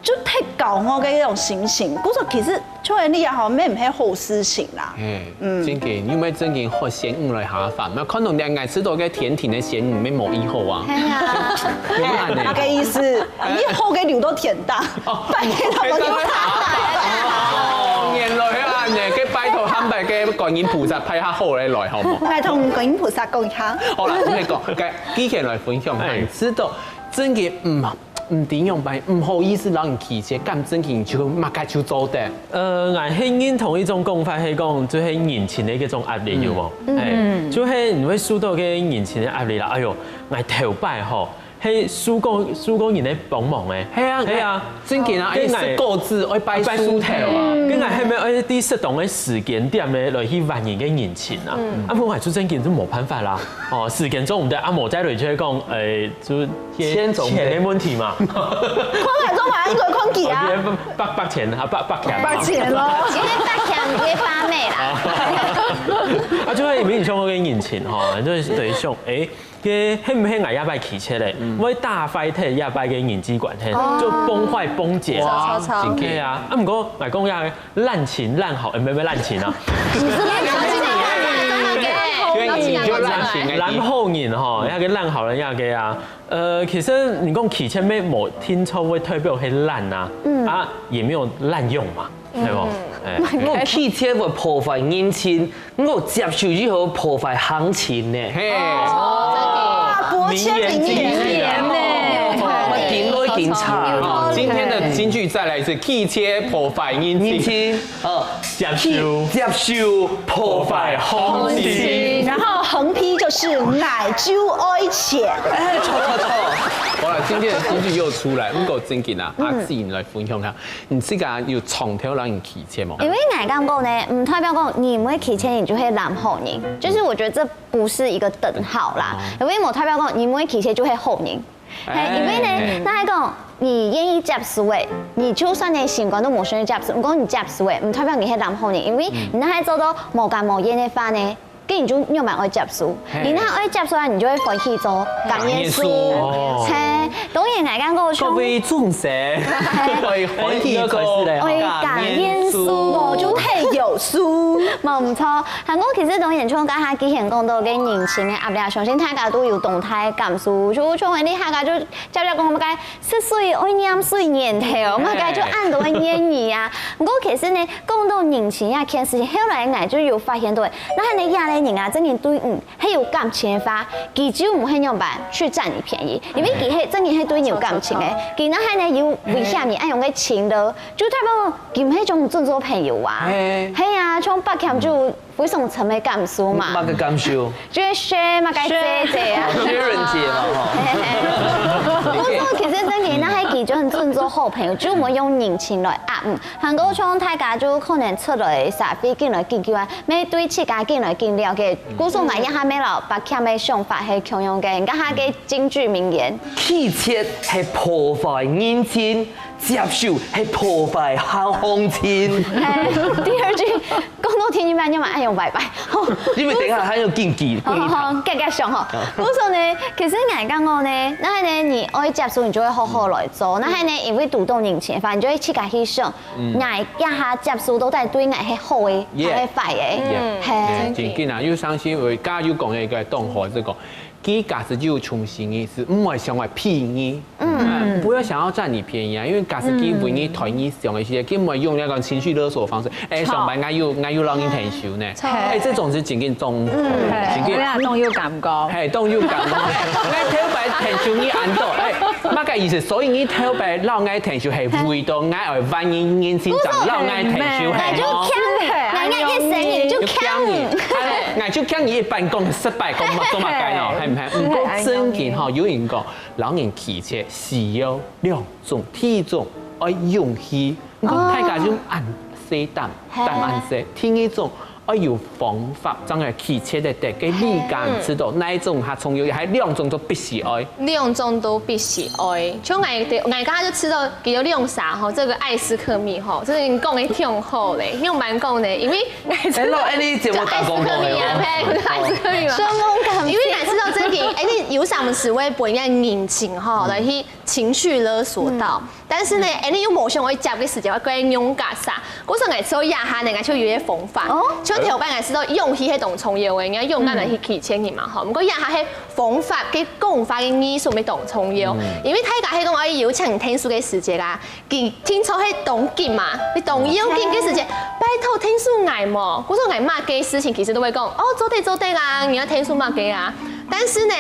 就忒高傲个一種心情。故所其實像恁呢吼，乜毋係好事情啦。嗯，真个，因為真个好仙女來下凡，那看到你愛吃到个甜甜个仙女，乜無以後啊。係啊，有恁呢。那個意思，以後个留到天大。 哦，拜託，我就怕。哦，原來係恁呢，該拜託下擺个觀音菩薩派較好个來，好無？拜託觀音菩薩講一下。好啦，恁呢講，該既然來分享，哎。你知道真个毋毋知樣般，毋好意思，摎人拒絕，敢真个就麼个就做得。呃，𠊎係認同一種講法，係講就係人情个一種壓力，有無？嗯。哎，就係你會受到个人情个壓力啦。哎喲，𠊎頭擺吼， 係受過受過人个幫忙誒。係啊，係啊，真个啊，該𠊎愛食果子，愛拜樹頭啊。該𠊎係毋係愛在適當个時間點呢，來去還人个人情啊？啊，毋過𠊎就真个就無辦法啦。哦，時間做毋得，啊，無再來就係講，誒，就係錢總得。錢个問題嘛。看看做法應該看佢啊。哦，你八八千啊，八八千。八千咯。因為八千也八美啦。啊，就係因為你像該个人情吼，就係等於像，誒， 該係毋係𠊎這擺拒絕咧？會打壞忒這擺个人際關係，就崩壞崩解啦。哇，真个。係啊，啊，毋過來講一下，濫情濫好，誒，毋係，毋係濫情啊，你是濫情，你是濫情，濫好人吼，那個濫好人那個啊，呃，其實你講拒絕乜無定著會代表係濫啊，啊，也沒有濫用嘛。 係無？哎。講拒絕會破壞人情，毋過接受又會破壞行情呢。嘿。哇，國千名言。名言呢。我頂多警察。好，今天的金句再來一次，拒絕破壞人情。人情，哦，接受。接受破壞行情。然後橫批就是𠊎就愛錢。哎，著，著，著。好了，今天的金句又出來，毋過正經啊，阿信來分享下。 你自家有撞著人拒絕無？因為𠊎感覺呢，毋代表講你毋會拒絕，你就係濫好人。就是我覺得這不是一個等號啦，因為無代表講你毋會拒絕就係好人。嘿，因為呢，若係講你願意接受誒，你就算呢心肝都無想要接受，毋過你接受誒，毋代表你係濫好人，因為你若係做到無甘無願个話呢， 該你就仰般愛接受。嘿。你若愛接受啊，你就會歡喜做，感恩書。感恩書。哦。嘿，當然𠊎感覺像各位眾生，嘿。愛歡喜做，愛感恩書。愛感恩書。無就忒有書。無毋著。還過其實當然像剛才既賢講到个人情个壓力啊，相信大家都有當大个感受。就像你大家就接接講，麼个 食水愛拈水源頭，麼个就恁多个諺語啊。毋過其實呢，講到人情這件事情，後來𠊎就有發現到，若係呢，這個人啊，真个對你係有感情个話，佢就毋會仰般去佔你便宜，因為佢係真个係對你有感情个。佢若係呢有危險，你恁樣个情了，就代表佢毋係將你當做朋友啊。嘿。係啊，像八強就 非常深个感受嘛。麼个感受？就係share麼个姐姐啊。哦，share人節嘛，吼。嘿嘿嘿。我說其實真个，若係佢就當做好朋友，就毋會用人情來壓。嗯，還過像大家就可能出來社會緊來緊久啊，乜對自家緊來緊了解。故所𠊎這下乜摎八強个想法係共樣个，你看佢个金句名言。拒絕係破壞人情，接受係破壞行情。嘿，第二句， 講到天一般，你嘛愛用拜拜。吼。因為等一下還有禁忌，好好好，不宜談。遽遽想吼。啊。我說呢，其實𠊎感覺呢，若係呢，你愛接受，你就會好好來做；若係呢，因為堵到人情个話，你就會自家去想，嗯。𠊎這下接受到底對𠊎係好个，Yeah。還係壞个？Yeah。嘿。Yeah，真緊啊，又相信我，剛剛又講了一個當好，這個 佢假使有重視你，係毋會想愛騙你。嗯。嗯，不要想要佔你便宜啊，因為假使佢為你討你想个時間，佢毋會用那種情緒勒索的方式。哎，著。上班𠊎有，𠊎有摎你𢯭手呢。著。哎，這種係真正當，嗯。真正，哎呀，當有感覺。嘿，當有感覺。𠊎頭擺𢯭手你恁多，哎，麼个意思？所以你頭擺摎𠊎𢯭手係為著𠊎愛還你人情債，摎𠊎𢯭手係無？𠊎就欠，𠊎一生人就欠。就欠你。哎，𠊎就欠你一半講失敗，講麼，做麼个喏，係毋係？毋過真經吼，有人講，摎人拒絕需要兩種，第一種愛勇氣，你講大家就恁細膽，膽恁細，第二種愛有方法，正係拒絕得得，該你敢知道哪一種較重要，還兩種都必須愛？兩種都必須愛。像𠊎，𠊎剛才就知道，佢有兩儕吼，這個艾斯克蜜吼，這個你講个挺好嘞，你有蠻講呢，因為𠊎知道 Hello，哎，你節目打廣告的哦。就艾斯克蜜啊，對，艾斯克蜜嘛。雙峰感謝。因為𠊎知道真的，哎，你有常時會分人人情吼，來去情緒勒索到。但是呢，哎，你又無想愛接个時間，會怪用假啥。故所𠊎知道這下呢，𠊎就有一個方法，哦像頭擺𠊎知道勇氣係當重要个，你愛勇敢來去拒絕人嘛吼。毋過這下係方法，个講法个藝術係當重要，因為大家係講愛邀請人聽書个時節啦，佢聽說係當急嘛，你當要緊个時節，拜託聽書𠊎無，故所𠊎麼个事情其實都會講，哦，做得做得啊，你愛聽書麼个啊。但是呢，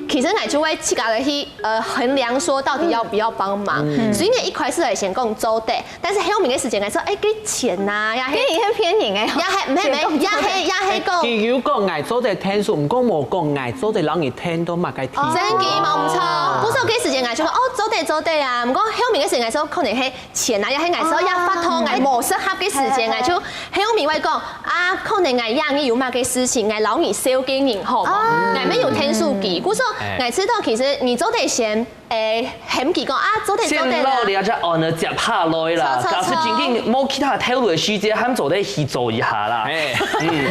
其實𠊎就會自家來去呃衡量說到底要不要幫忙。所以呢，一開始來先講做得，但是後面个時間來說，哎，給錢呐，呀，騙人係騙人个，呀，還沒沒，呀，還呀，還講。佢有講𠊎做得聽書，毋過無講𠊎做得讓你聽到麼个地方。真个無毋錯，故所个時間𠊎就講哦，做得做得啊。毋過後面个時間𠊎說可能係錢啊，也係𠊎說也發通，𠊎無適合个時間，𠊎就後面會講啊，可能𠊎讓你有麼个事情，𠊎摎你紹介人好無？𠊎沒有聽書機，故所𠊎知道其實你做得先 誒，喊佢講啊，做得做得啦。先摎你這隻案呢接下來啦，錯錯假使真正無其他頭路个時節，還做得去做一下啦。哎，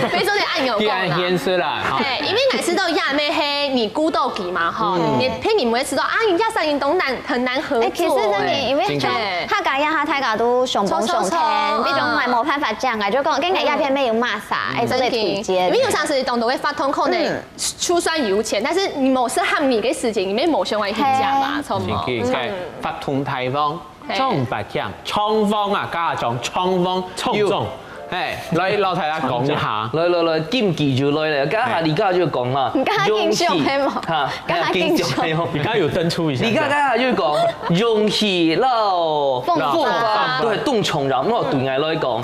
非做得按鈕講啦。既然現實啦，哈，哎，因為𠊎知道亞妹係你顧到佢嘛，吼，你騙你毋會知道啊，人家三人都難很難合作。哎，其實真的，哎因為真的像客家人哈，大家都上班上天，錯錯錯這種嘛無辦法講啊，就講跟人家片沒有麼儕，哎，做得推薦。因為有常時當多會發通可能就算有錢，但是你無適合你个事情，你也無想愛去接嘛，嘿錯無？真个，該發通大王，嘿張伯強，張王啊，家長張王，張有，哎，來摎大家講一下。來來來，金句就來了，剛才你剛才就講啦，你剛才金句係無哈，剛才金句金句係無你剛剛有登出一下，你剛剛就講勇氣摎方法對，當重要。我對𠊎來講，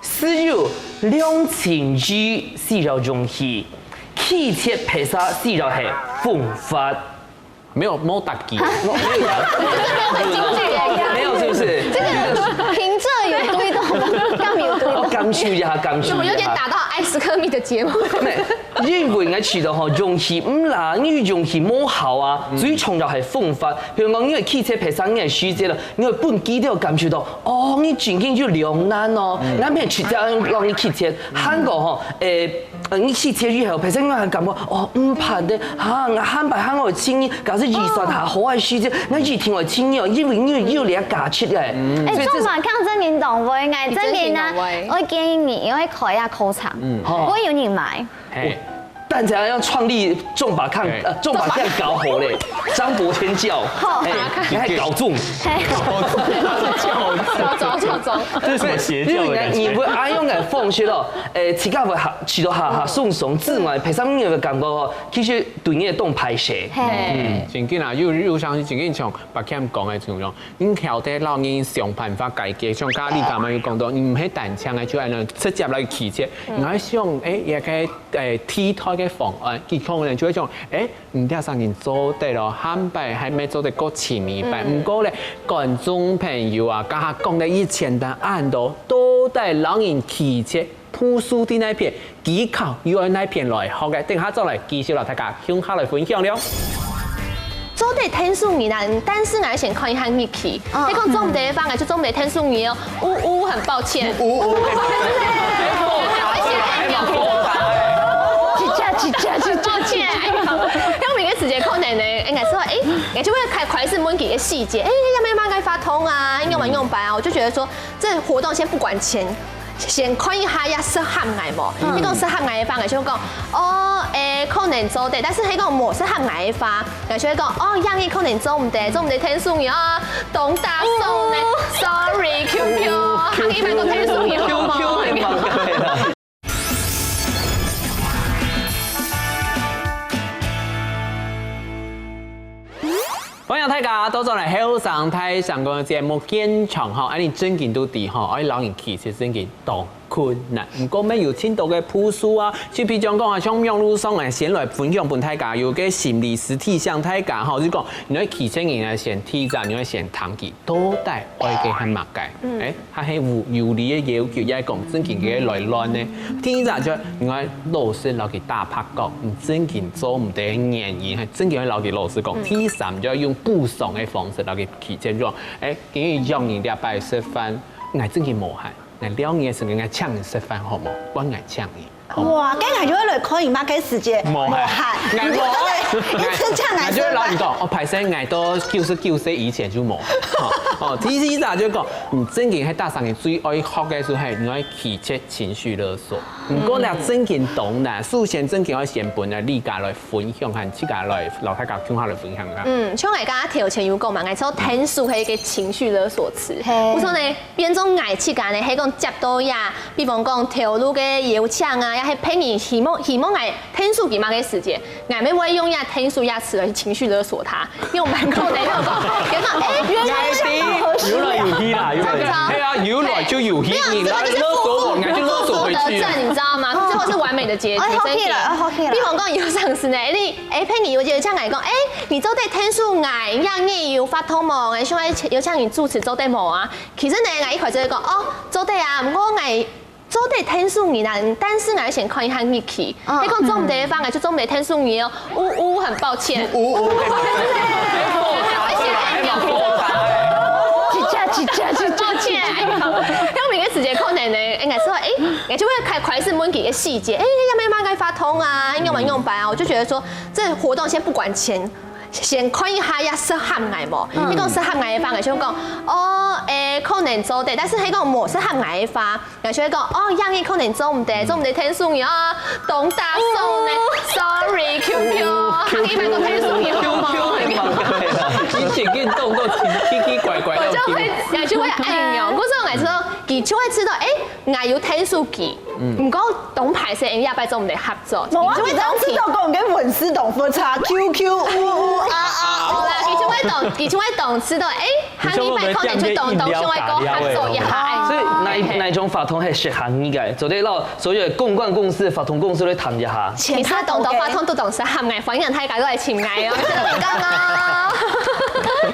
只有兩千字需要勇氣，拒絕別儕需要係方法。沒有，沒有打擊。金句一樣。沒有，是不是？這個平仄有對到嗎？剛有對到哦，。感受一下，感受一下。有點打到艾斯克密的節目。因為𠊎試著吼，勇氣毋啦，你勇氣無效啊，最重要係方法。比如講，你會拒絕別儕个時節了，你會分佢兜感受到，哦，你真正有兩難哦，𠊎毋係直接讓你拒絕，還過吼，誒，呃，你拒絕以後，別儕人還感覺，哦，毋怕的，哈，𠊎下擺還會請你，假使預算還好个時節，𠊎一定會請你哦，因為你有這個價值个。哎，所以這是做法抗爭運動會，哎，你真真的呢運動會，我建議你，因為開下考場，好會有人買。嘿，但怎樣創立眾把看哎呃众把看搞火嘞，张伯天教，好哎，你還搞中，嘿，走走走走，這是什麼邪教的感覺？因為你會恁樣个方式咯，誒，自家會下試著下下鬆鬆之外，陪上面有个感覺哦，其實對你个動拍攝。嘿，嗯，真緊啊，又又像是真緊像白謙講个種種，你曉得老人想辦法解決，像咖喱他們有講到，你毋係單淨个就按照直接來拒絕，你還想，誒，也可以誒替代个方案，佢可能就會想，誒。 毋知生人做得咯，下擺還沒做得過前一擺。毋過咧，觀眾朋友啊，剛下講个一千單恁多，到底老人拒絕步數在哪片，技巧又在哪片來學个？等下再來繼續摎大家共下來分享了。做得聽書人啊，但是𠊎先看一下日期。嗯你講做毋得个話，𠊎就做毋得聽書人哦。嗚嗚，很抱歉。嗚嗚，一下一下一下抱歉，哎呦，因為每個時間可能呢，應該說，哎，你就會開開始問佢个細節，哎，要不要買該發通啊？要不要用白啊？我就覺得說，這活動先不管錢，先看一下要適合𠊎無。你講適合𠊎个話，𠊎就講，哦，哎，可能做得，但是你講無適合𠊎个話，𠊎就會講，哦，樣你可能做毋得，做毋得聽書人哦，當打爽呢，sorry，Q Q，還一般都聽書人好不好？ 歡迎大家倒轉來後生大聲公个節目現場吼，恁呢正經都知吼，愛老人其實正經當困難。毋過乜有盡多个步數啊，就比如講啊，像網路上啊，先來分享分大家有个心理師提醒大家吼，就講你愛拒絕人啊，先第一，你愛先聽佢到底愛个係麼个？欸，佢係有有理个要求，也係講正經个來亂呢？第一隻就你愛老實摎佢打白講，你正經做毋得个原因，係正經愛摎佢老實講。第三就愛用補償个方式摎佢拒絕講，欸，今日約你這擺食飯，𠊎正經無閒。 𠊎尞你个時間，𠊎請你食飯好無？換𠊎請你。哇，該𠊎就會來看你麼个時節，無閒，𠊎無閒，你就會來一直請𠊎食飯。𠊎就會摎你講，哦，歹勢，𠊎到九十九歲以前就無閒。哦，第四隻就講，你正經係大三你最愛學个就係你愛拒絕情緒勒索。毋過呢，正經懂啦，首先正經愛先分啊，你家來分享，和自家來，摎大家共下來分享啊。嗯，像𠊎剛剛頭前有講嘛，𠊎說天數係一個情緒勒索詞，係。故所呢， 變做𠊎自家呢，係講接到呀，比方講頭路个邀請啊，也係別人希望希望𠊎天數佢麼个時節，𠊎乜會用呀天數呀詞來情緒勒索佢，因為𠊎蠻可能，因為講，佢講，欸，原來有來有去啦，有來，係啊，有來就有去，你來勒索我，𠊎就勒索回去啊。你知道嗎？最後是完美的結局，哎，OK了，OK了。比方講有上司呢，你，欸，別人有邀請𠊎講，欸，你做得天數𠊎，呀，你有法通無？𠊎想愛邀請你主持，做得無啊？ 其實呢，𠊎一開始就講，哦，做得啊，毋過𠊎做得天數你啦，但是𠊎先看一下日期。你講做毋得个話，𠊎就做毋得天數你哦。嗚嗚，很抱歉。嗚嗚，一隻一隻一隻，抱歉，哎呦，因為每個時節可能呢，哎，𠊎說，哎，𠊎就會開開始問佢个細節，哎，要不要買該發通啊？要不要用白啊？我就覺得說，這活動先不管錢， 先看一下也適合𠊎無？你講適合𠊎个話，𠊎就講，哦，誒，可能做得，但是你講無適合𠊎个話，𠊎就會講，哦，樣你可能做毋得，做毋得天數你哦，當打爽呢，sorry，QQ，還可以買個天數你好無？一切運動都奇奇怪怪，我就會，𠊎就會恁樣，故所𠊎就，佢就會知道，誒，𠊎有天數佢，毋過當歹勢，下擺做毋得合作，無啊，你當時都講个文字當複雜，QQ嗚嗚啊啊。好啦，佢就會懂，佢就會懂，知道，誒，下禮拜可能就懂，懂，就會講合作一下。所以哪哪種活動係適合你个？做得摎所有公關公司、活動公司來談一下。其他當多活動都當適合𠊎，歡迎大家都來尋𠊎哦，真的很棒哦。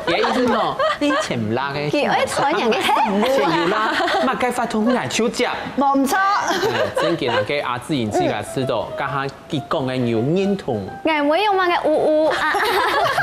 你的意思講，你錢毋罅个，佢愛傳人个錢有罅，麼个活動𠊎就接。無毋著。真个，該阿志英自家知道，剛剛 佢講个有認同。𠊎毋會用麼个嗚嗚啊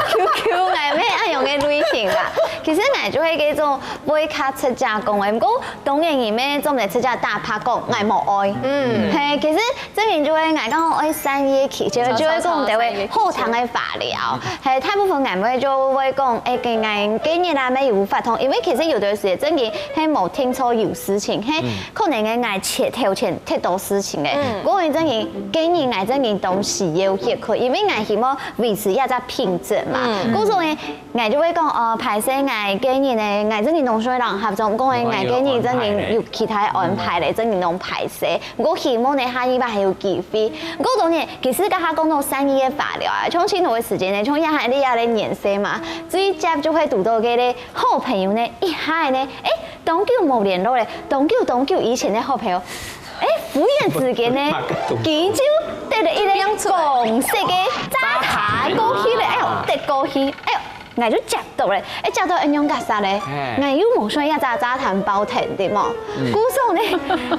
QQ，𠊎毋係恁樣个類型啦。其實𠊎就係該種會較直接講个，毋過當然你乜做毋得直接打破講𠊎無愛。嗯，係，其實正經就係𠊎講愛善意个拒絕，就係講就係好聽个話了。係，大部分𠊎會就會講，誒，該𠊎該日啊，乜有活動，因為其實有个時節正經係無定著有事情，係可能个𠊎前頭前忒多事情个，毋過正經 該日𠊎正經當需要歇睏，因為𠊎希望維持這隻品質嘛。故所呢，𠊎就會講，哦，歹勢，𠊎該日呢，𠊎正經當需要人合作，毋過呢，𠊎該日正經有其他安排咧，正經當歹勢。毋過希望呢，下禮拜還有機會。毋過當然，其實剛剛講到善意个話了啊，像盡多个時間呢，像這下這下个年歲嘛，最接就會堵到該个好朋友呢，一下呢，誒，當久無聯絡咧，當久當久以前个好朋友， 誒，忽然之間呢，佢就得了一個紅色个炸彈過去咧，哎喲，跌過去，哎喲，𠊎就接到咧，誒，接到恁樣結煞咧，𠊎又無想愛炸炸彈爆疼，對無？故所呢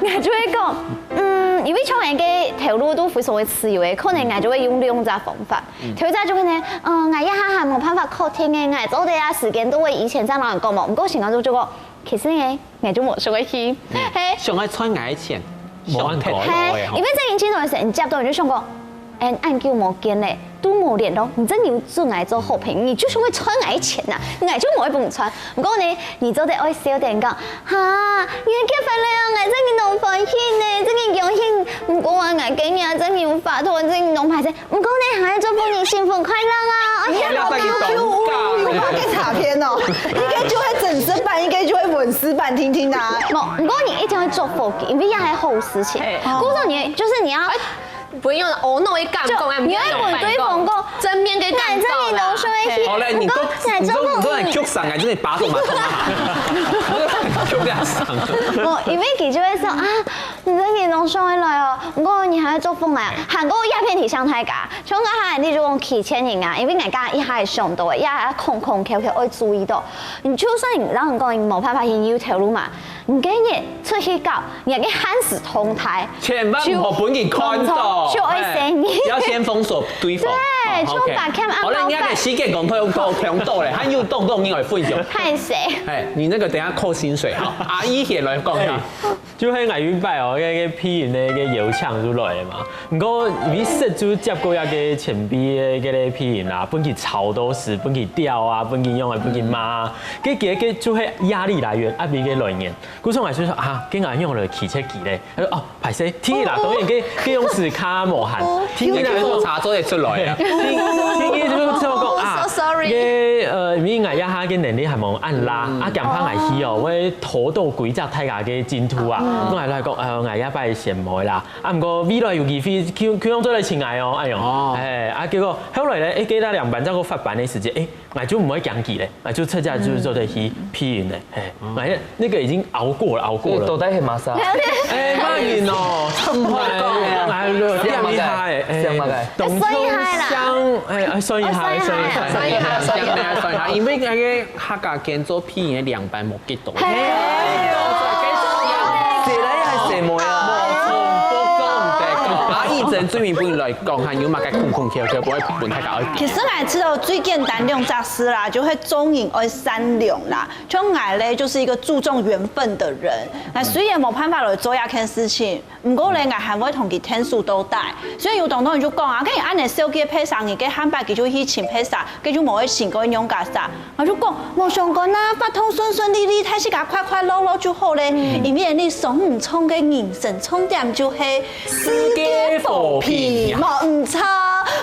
，𠊎就會講，嗯，因為像𠊎个頭路都非常个自由个，可能𠊎就會用兩隻方法。頭一隻就係呢，嗯，𠊎這下還無辦法確定个，𠊎做得啊時間都會以前正摎人講無，毋過想講就就講，其實呢， 𠊎就無想愛去。係，想愛賺𠊎个錢，無恁快樂係，个吼因。為這一切都係你接到你就想講，嗯，恁久無見咧，都無聯絡，你真有準𠊎做好朋友，你就想愛賺𠊎个錢吶，𠊎就無愛分你賺。毋過呢，你做得愛笑點講，哈，你結婚了啊，𠊎真个當歡喜呢，真个恭喜。毋過啊，𠊎今日真个有法度，真个當歹勢。 毋過呢，還愛祝福你幸福快樂啊！哎呀，要再去懂有拍个卡片哦，應該就會真實版，應該就會文字版，聽聽啊。無，毋過你一定要祝福，因為這係好事情。故所你就是你要，不用哦，那一感覺啊，你要問對方講，正面个感覺啦。哎，這你都說一些，好嘞，你都我講你都你都很畜生啊，真的把手嘛。不要上。無，因為佢就會說啊，你這人攏想會來哦，毋過你還要做風啊，還過也偏提醒大家，像𠊎下你就講騎車人啊，因為𠊎剛剛一下想到个，也空空竅竅愛注意到，你就算你讓人講你無辦法去有頭路嘛，你今日出去搞，你還可以限時動態，千萬毋好分佢看到，就愛生意。嘿，要先封鎖對方。對，哦，就把 OK。Cam 好了，你還得按到。時間講到講到咧，還有動動你來分享。害誰？哎，你那個等一下扣薪水哈，阿姨先來講一下。哎，就係𠊎有一擺哦，該个批人个个邀請就來了嘛。毋過因為實就接過一个前輩个个个批人啊，分佢吵到死，分佢吊啊，分佢用啊，分佢罵啊，該个个就係壓力來源，壓力个來源。故所𠊎就說啊，跟𠊎用了騎車騎咧，他說哦，歹勢，天啦，當然个个用時較無閒，天啦。你个檢查做得出來啊。天天就做講啊，Oh, so sorry。个呃，因為𠊎一下个能力還無恁啦，啊，驚怕𠊎去哦，會拖到規隻大家个進度啊。我還來講，呃，𠊎一擺先無啦，啊，毋過未來有機會，佢佢用做來請𠊎哦，哎喲，哦。哎，啊，結果後來呢，哎，給他兩班再過發班的時間，哎， 𠊎就毋會驚佢咧，𠊎就直接就做得去批人咧，嘿，𠊎那個已經熬過了，熬過了。到底係麼儕？哎，罵人哦，哎，哎，點一下哎，哎，像麼个？懂像，哎，哎，算一下，算一下，算一下，算一下，因為那個客家間做批人的兩班無幾多。嘿，誰來還誰無啊？阿姨真最明白來講，還有麼个空空竅竅，不會分大家愛。其實𠊎知道最簡單兩隻字啦，就係做人愛善良啦。像𠊎咧，就是一個注重緣分的人。那雖然無辦法來做這件事情，毋過咧，𠊎還會同佢天數都帶。所以有當多人就講啊，跟你恁樣紹介別儕，你个下擺佢就去尋別儕，佢就無會尋過娘家儕。我就講，無相干啊，法通順順利利，大自家快快樂樂就好咧。因為你上毋上个人生重點就係世界和平，無毋著。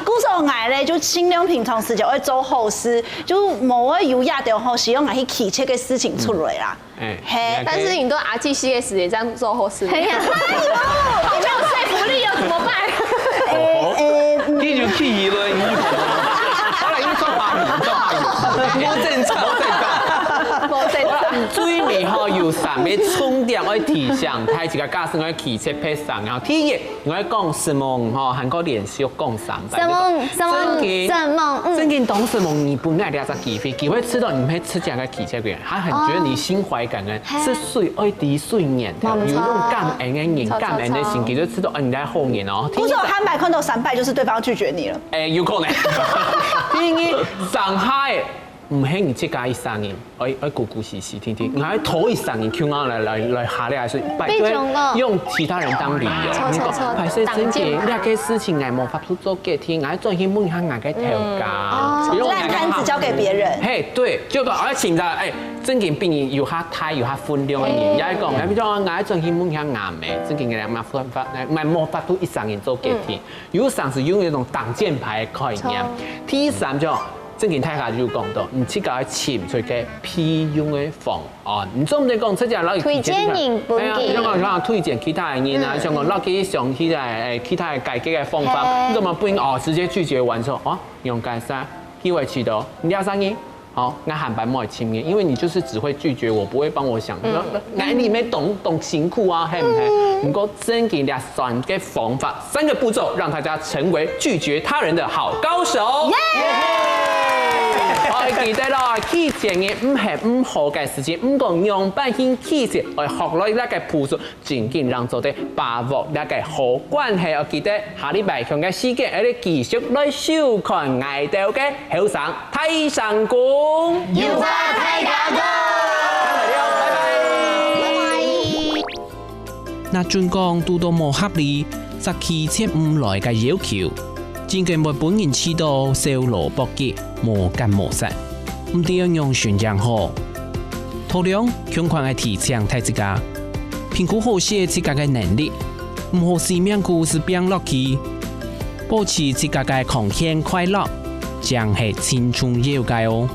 故所𠊎咧就盡量平常時就愛做好事，就無愛有這條吼，希望𠊎去騎車个事情出來啦。哎，嘿，但是你都阿基西个時間這樣做好事，嘿呀，好沒有說服力哦，怎麼辦？哎哎，你就去了，你好了，你做法，你做法，無正常，無正常。無正常。最尾吼有三个重點愛提醒，大自家假使愛騎車別儕，然後第一， 𠊎講承蒙吼，還過連續講三擺。承蒙，承蒙，正經，承蒙，嗯。正經當承蒙你分𠊎這隻機會，機會知道你毋係自家个騎車个人，他很覺得你心懷感恩，嘿。係誰愛知誰人，無錯。有用感恩个人，著，著，感恩个心，著。佢就知道，哦，你係好人哦。故所下擺看到三擺，就是對方拒絕你了。哎，有可能。第二，傷害 毋係你自家一儕人，愛愛顧顧惜惜，天天，𠊎愛討一儕人，求𠊎來來來下來，還係拜託，非常哦。用其他人當理由。著，著，著。你講，歹勢，正經，這個事情𠊎無法度做決定，𠊎愛轉去問一下𠊎个頭家。嗯。哦，比如講爛攤子交給別人。嘿，對，就講，哎，請他，哎，正經比你有較大、有較分量个人，嗯。也講，哎，比如講，𠊎愛轉去問一下𠊎姆，正經个人無法，無法度一儕人做決定。嗯。有時係用一種擋箭牌个概念。著。第三就 正經大家就講到，你自家愛尋出个屁用个方案。你總毋得講，直接落去推薦人分佢。哎呀，你想講，想推薦其他个人啊，嗯。想講落去想其他个，哎，其他个解決个方法，嘿。你怎麼不能，哦，直接拒絕完之後，哦，用解釋，機會遲到，你要啥人？好，那還白莫請你，因為你就是只會拒絕我，不會幫我想。嗯。那，那，那你沒懂，懂辛苦啊，係毋係？嗯。不過正經這三个方法， 三个步驟，讓大家成為拒絕他人的好高手。耶！好，記得咯，拒絕人毋係毋好个事情，毋過仰般去拒絕，愛學來這个步驟，正經讓做得把握這个好關係。要記得下禮拜同个時間，愛繼續來收看𠊎兜个後生大聲公。有話大家講。拜拜。拜拜。 若準講堵到無合理，或拒絕毋來个要求，真經會分人試著痟蘿蔔極，無結無實，毋知愛仰尋正好。頭兩，共款愛提醒大自家，評估好勢自家个能力，毋好死命牯死拚落去，保持自家个康健快樂，正係盡重要个哦。